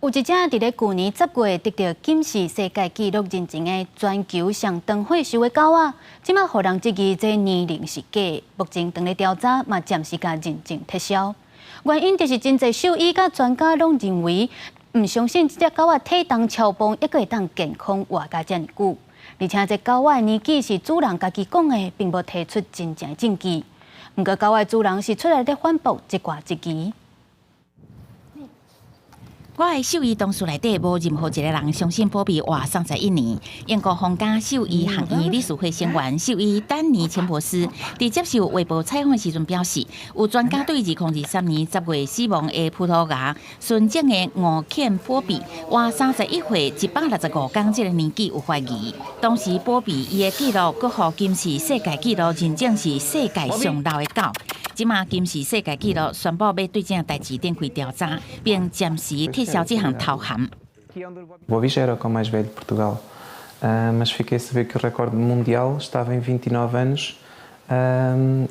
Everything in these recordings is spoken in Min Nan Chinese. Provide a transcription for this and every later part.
有一隻佇咧舊年10月得著金氏世界紀錄認證的全球上長歲數的狗仔，這馬予人質疑這年齡是假。目前正咧調查，嘛暫時共認證撤銷。原因就是真濟獸醫佮專家攏認為，毋相信這隻狗仔體重超磅，猶閣會當健康活甲遮爾久。而且這狗仔的年紀是主人家己講的，並無提出真正證據。毋過狗仔主人是出來咧反駁這掛質疑。我的獸醫同事內底無任何一個人相信波比活31年。英國皇家獸醫學院理事會成員獸醫丹尼錢伯斯佇接受《衛報》採訪時陣表示，有專家對2023年10月死亡的葡萄牙純種的獒犬波比活31歲165天這個年紀有懷疑。當時波比伊的紀錄閣予金氏世界紀錄認證是世界上老的狗。這馬金氏世界紀錄宣布欲對這件代誌展開調查，並暫時撤銷這項頭銜。 Bobby já era o cão mais velho de Portugal, mas fiquei a saber que o recorde mundial estava em 29 anos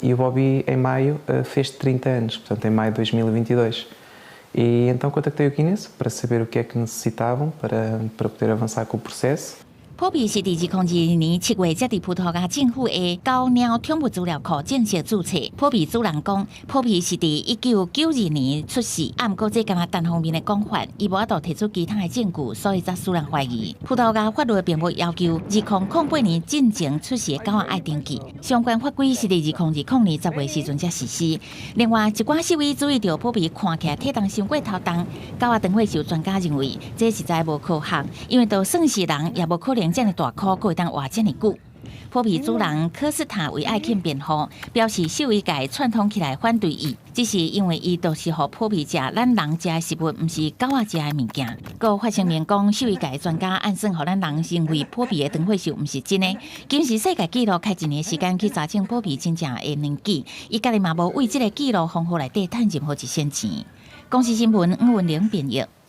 e o Bobby em maio fez 30 anos, portanto em maio de 2022. E então contactei o Guinness para saber o que é que necessitavam para poder avançar com o processo. 波比是佇2022年7月才佇葡萄牙政府的狗貓寵物資料庫正式註冊。波比主人講，波比是佇1992年出世，啊，毋過這敢若單方面的講法，伊無法度提出其他的證據，所以才使人懷疑。葡萄牙法律並無要求2008年進前出世的狗仔愛登記，相關法規是佇2020年10月時陣才實施。另外，一寡獸醫注意著波比看起來體重傷過頭重，狗仔長歲數專家認為這實在無科學，因為就算是人也無可能遮爾大箍，閣會當活遮爾久。波比主人科斯塔為愛慶辯護，表示獸醫界串通起來反對伊，只是因為伊都是予波比食咱人食的食物，毋是狗仔食的物件。閣發聲明講，獸醫界專家按算予咱人認為波比的長歲數毋是真的。金氏世界紀錄開一年時間去查證波比真正的年紀，伊家己嘛無為這个紀錄封號內底趁任何一仙錢。公視新聞吳文玲編譯。